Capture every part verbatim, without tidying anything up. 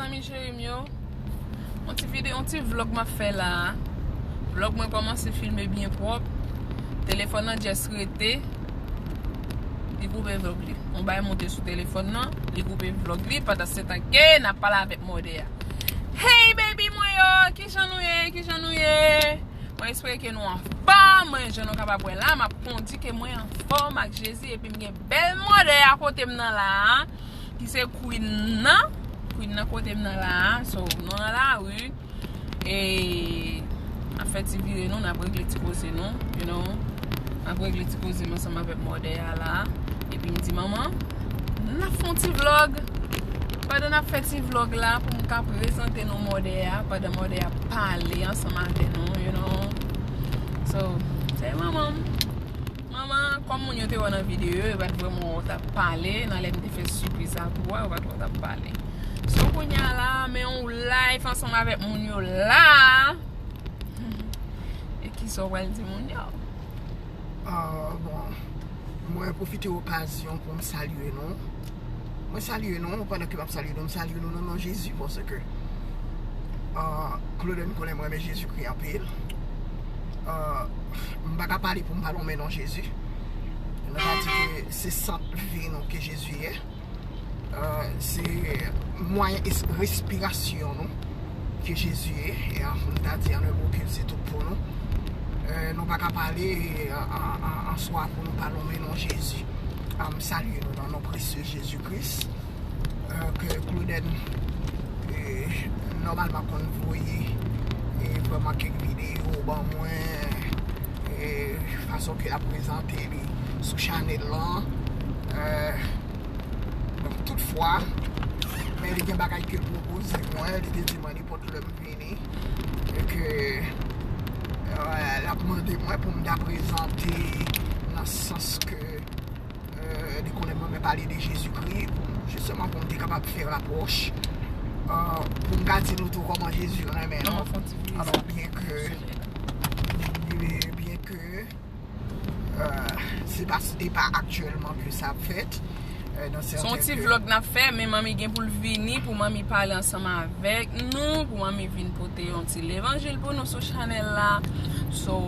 Zanmi cheri m yo, yon ti videyo, yon ti vlog m ap fè la a. Vlog mwen kòmanse filme byen pwòp. Telefòn nan just rete. Li koupe vlog li. Yon bagay monte sou telefòn nan, li koupe vlog li pandan se tan ke n ap pale avèk mòdè a. Hey baby mwen yo, kijan nou ye? Kijan nou ye? Mwen espere ke nou anfòm. Mwen, jan nou kapab wè la, m ap kondi ke mwen anfòm ak Jezi, epi m gen bèl mòdè a kote m nan la a, ki se Queen nan. Queen nan kote m nan la a. So, nou nan lari. E, n ap fè ti vire nou, n ap regle ti koze nou, you know. N ap regle ti koze m ansanm avèk mòdè a la. Epi m di, "Manman, n ap fè yon ti vlog." Pandan n ap fè ti vlog la, pou m ka prezante nou mòdè a, pandan mòdè a pale ansanm avè nou, you know. So, se manman m. Manman, kòm moun yo te wè nan videyo yo, yo pa t vrèman wè w t ap pale. Nan lè m te fè sipriz sa pou ou a, yo pa t wè w t ap pale. So, kounye a la, men yon live ansanm avèk moun yo la. E kisa w pral di moun yo? Ah, bon, mwen pwofite okazyon pou m salye nou. Mwen salye nou, pandan ke m ap salye nou, m salye nou nan non Jezi, paske, ah, Claudine konnen m renmen Jezikri anpil. Ah, m pa ka pale pou m pa lonmen non Jezi. Nou ka di ke se sant vi nou ke Jezi ye. Ah, se mwayen es-, respirasyon nou ke Jezi ye. E, ah, m ta di an mo ke se tout pou nou. Eh, nou pa ka pale, eh, an, an, an swa pou nou pa lonmen non Jezi. Ah, m salye nou nan non presye Jezi Kris. Eh, ke Claudine, eh, nòmalman konn voye, eh, vrèman kèk videyo ban mwen, eh, fason ke l ap prezante li sou chanèl lan. Eh, bon, toutfwa, men li gen bagay ke l pwopoze mwen, li te di mwen nenpòt lè m vini, e ke, eh, l ap mande mwen pou m ta prezante nan sans ke Eh, li konnen mwen renmen pale de Jezikri, pou, jisteman pou m te kapab fè rapwòch, eh, pou m ka di nou tou kòman Jezi renmen nou. Alò, byen ke, byen ke, eh, se pa, se pa aktyèlman ke sa ap fèt, eh, nan sèten ke. Se yon ti vlog n ap fè, men manmi gen pou l vini, pou manmi pale ansanm avèk nou, pou manmi vin pote yon ti levanjil pou nou sou chanèl la. So,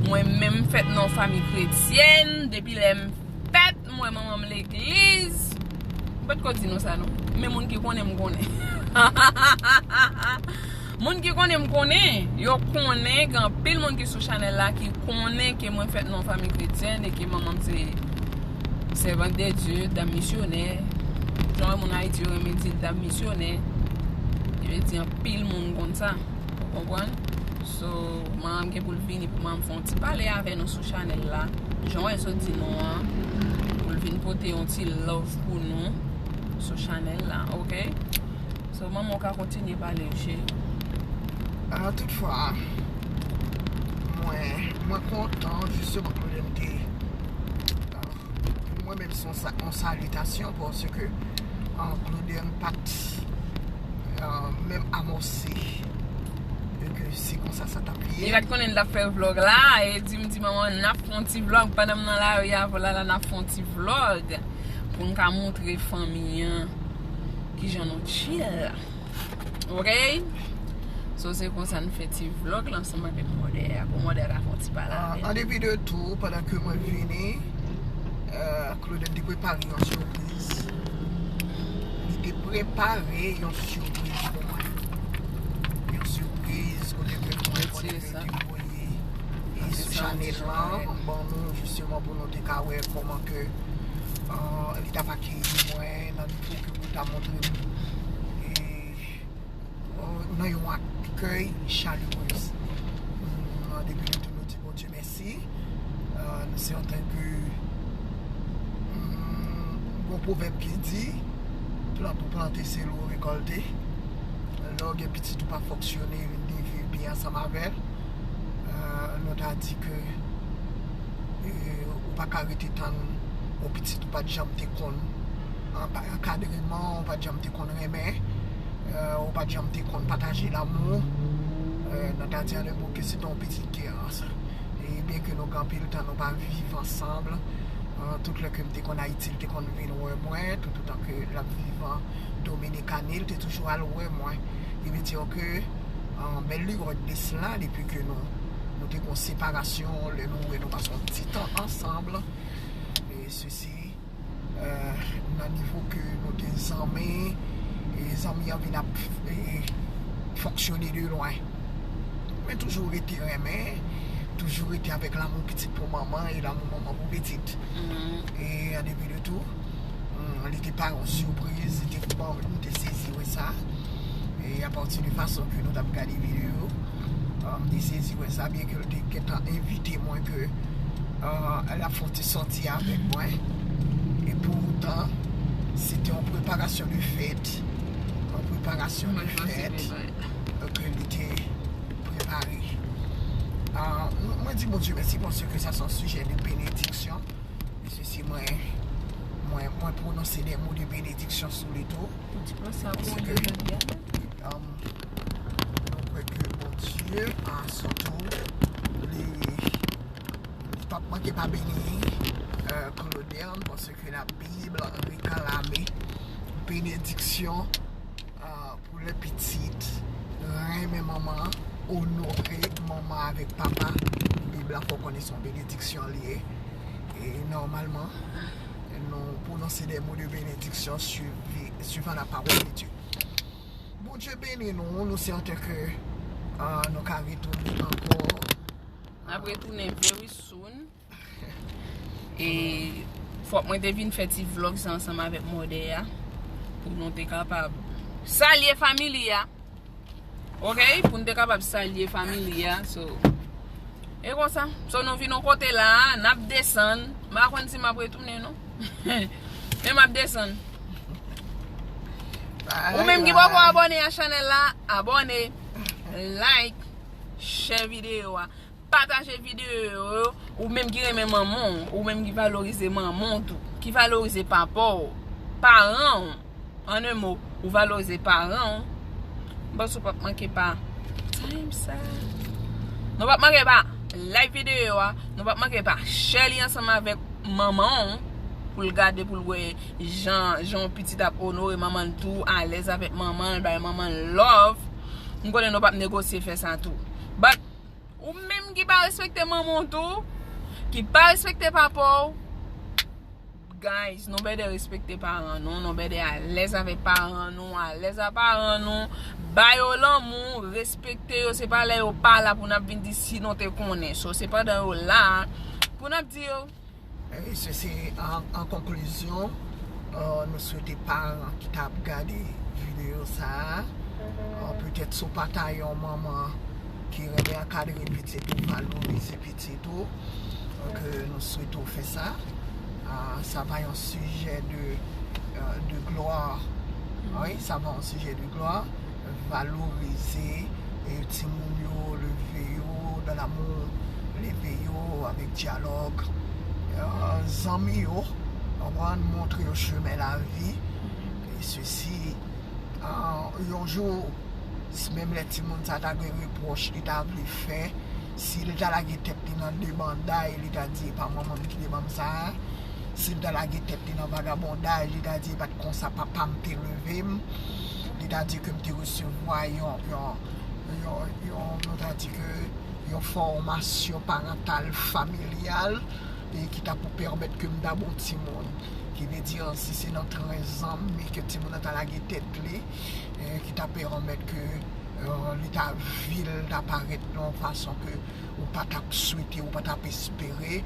mwen menm fèt nan yon fanmi kretyèn, depi lè m fèt, m wè manman m legliz. M potko di nou sa non. Men moun ki konnen m konnen. Moun ki konnen m konnen, yo konnen, gen anpil moun ki sou chanèl la ki konnen ke mwen fèt nan yon fanmi kretyèn e ke manman m se sèvant de Dye, dam misyonè. Jan moun Ayiti yo renmen di l dam misyonè. Yo di anpil moun konn sa. Ou konprann? So, manman m gen pou l vini pou manman m fè yon ti pale avè nou sou chanèl la. Jan w wè sot di nou an, pou l vin pote yon ti love pou nou sou chanèl la, oke? So, manman w ka kontinye pale, cheri. Ah, toutfwa, mwen, mwen kontan, jisteman, pou lè m te, ah, pou mwen menm, se yon sa-, yon salitasyon, paske, ah, Claudine pa t, ah, menm amòse ke se konsa sa t ap ye. Li pa t konnen l t ap fè vlog la, e di m di, "Manman, n ap fè yon ti vlog pandan m nan lari a, vwala la, n ap fè yon ti vlog pou n ka montre fanmi an kijan nou chill." Oke? So, se konsa n fè ti vlog la ansanm avèk mòdè a, pou mòdè a ka fè yon ti pale avè nou. An depi de tou, pandan ke mwen vini, eh, Claudine te prepare yon sipriz. Li te prepare yon sipriz pou mwen. Yon sipriz kote ke mwen konnen ke te voye, e, sou chanèl lan, ban nou, jisteman, pou nou te ka wè kòman ke, eh, li t ap akeyi mwen nan nivo ke pou ta montre m, e, nan yon akèy chalerez. Mm, depi nou tou nou di Bondye mèsi. Euh, se yon tan ke, mm, gon pwovèb ki di, plant ou plante, se lè w rekòlte. Lè w gen pitit ou pa fonksyone, vin viv byen ansanm avè l. Euh, nou ta di ke, euh, ou pa ka rete tann yon pitit ou pa t janm te konn an-, ankadreman, ou pa t janm te konn renmen, euh, ou pa t janm te konn pataje lanmou. Euh, nou ta di an de mo ke se te yon pitit kè. E byen ke nou gen anpil tan nou pa viv ansanm, Tout lè ke m te konn Ayiti, li te konn vin wè mwen, tout otan ke l ap viv an Dominikani, li te toujou al wè mwen. Li vle di ke, euh, bèl li wè de sela, depi ke nou, nou te gon separasyon, lè nou wè nou pase yon ti tan ansanm. E sesi, euh, nan nivo ke nou te zanmi, e zanmi an vin ap, e, fonksyone de lwen. Men toujou rete renmen, toujou rete avèk lanmou pitit pou manman e lanmou manman pou pitit. E andepi de tou, mm, li te pa yon sipriz, li te, bon, nou te sezi wè sa. E apati de fason ke nou t ap gade videyo, um, m te sezi wè sa, byen ke l te gentan envite mwen ke, uh, l ap fè yon ti sòti avèk mwen. E poutan, se te yon preparasyon de fèt, yon preparasyon de fèt, euh, ke li te prepare. Ah, mwen, mwen di Bondye mèsi paske sa se yon sijè de benediksyon. E sesi mwen, mwen, mwen pwononse de mo de benediksyon sou li tou. Ou di konsa pou mwen jodi a. Um, nou kwè ke Bondye, ah, sitou, li, li p ap manke pa beni, euh, Clauderne, paske Labib reklame benediksyon, ah, pou lè pitit renmen manman, onore manman avèk papa. Bib la fè w konnen se yon benediksyon li ye. E nòmalman, nou pwononse de mo de benediksyon suivi-, suivant la parole de Dieu. Bondye beni nou, nou sèten ke, ah, nou ka retounen ankò. N ap retounen very soon. E fòk mwen te vin fè ti vlòg sa ansanm avèk mòdè a, pou nou te kapab salye fanmi a. Oke? Pou nou te kapab salye fanmi a. So, e konsa. So, nou vin yon kote la, n ap desann. M pa konn si m ap retounen, non. Men m ap desann. Ou menm ki poko abòne a chanèl la, abòne, like, share videyo a. Pataje videyo yo, ou menm ki renmen manman w, ou menm ki valorize manman w tou, ki valorize papa w, paran w, an en mo, ou valorize paran w, m panse w p ap manke pa time sa. Nou p ap manke pa like videyo a, nou p ap manke pa share li ansanm avèk manman w, pou l gade, pou l wè jan, jan yon pitit ap onore manman l tou, alèz avèk manman l, bay manman l love. M konnen nou p ap negosye fè sa tou. But, ou menm ki pa respekte manman w tou, ki pa respekte papa w, guys, nou bèdè respekte paran nou, nou bèdè alèz avèk paran nou, alèz a paran nou, ba yo lanmou, respekte yo, se pa lè yo pa la pou n ap vin di si nou te konnen. So, se pandan yo la, pou n ap di yo. E se, se, an, an konklizyon, euh, nou swete paran ki t ap gade videyo sa a, euh, petèt si w pa ta yon manman ki renmen ankadre pitit ou, valorize pitit ou, euh, ke nou swete w fè sa. Ah, sa va yon sijè de, euh, de glwa. Wi, sa va yon sijè de glwa. Valorize, e, timoun yo, leve yo dans l'amour, leve yo avèk dyalòg, euh, zanmi yo, konprann, montre yo chemen lavi. E sesi, ah, yon jou, si menm lè timoun sa ta gen repwòch li ta vle fè, si li ta lage tèt li nan debanday, li ta di, "E pa manman m ki te ban m sa a." Si l ta lage tèt li nan vagabondaj, li ta di, "E pa t konsa papa m te leve m." Li ta di ke m te resevwa yon, yon, yon, yon, nou ta di ke yon fòmasyon parantal familyal, e ki ta pou pèmèt ke m ta bon timoun. Ki vle di, si se nan tren zanmi ke timoun nan ta lage tèt li, e ki ta pèmèt ke, e, li ta, vi l ta parèt nan yon fason ke ou pa t ap swete, ou pa t ap espere,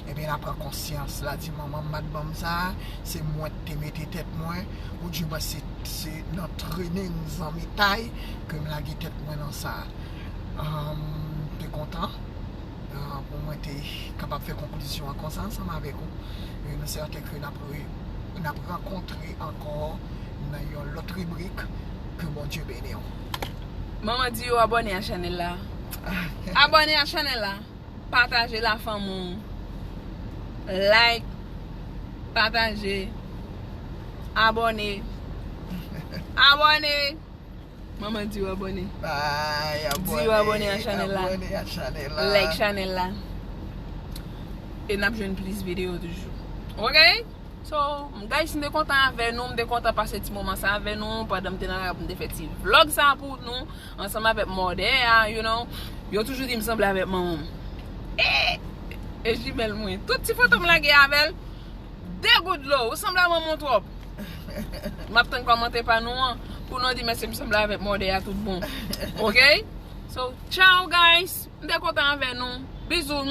ebyen, l ap pran konsyans. L a di, "Manman m pa t ban m sa, se mwen ki te mete tèt mwen, oudimwen se, se nan trening zanmitay ke m lage tèt mwen nan sa." Ahn, m te kontan, ahn, pou mwen te kapab fè konklizyon an konsa ansanm avèk ou. E nou sèten ke n ap re-, n ap rankontre ankò nan yon lòt ribrik. Ke Bondye beni w. Manman di yo abòne a chanèl la. Abòne a chanèl la. Pataje la fanmi w. Like, pataje, abòne. Abòne. Manman di yo abòne. Ay, abòne. Di yo abòne a chanèl la. Abòne a chanèl la. Like chanèl la. E n ap jwenn plis videyo toujou. Ok? So, guys, m te kontan avè nou, m te kontan pase ti moman sa avè nou pandan m te nan lari pou m te fè ti vlog sa pou nou ansanm avèk mòdè a, you know. Yo toujou di m sanble avèk manman m. E, e jimèl mwen. Tout ti foto m lage avè l, de gout dlo. Ou sanble a manman w twòp. M ap tann kòmantè pa nou an pou nou di m èske m sanble avèk mòdè a tout bon. Ok? So, ciao guys. M te kontan avè nou. Bizou.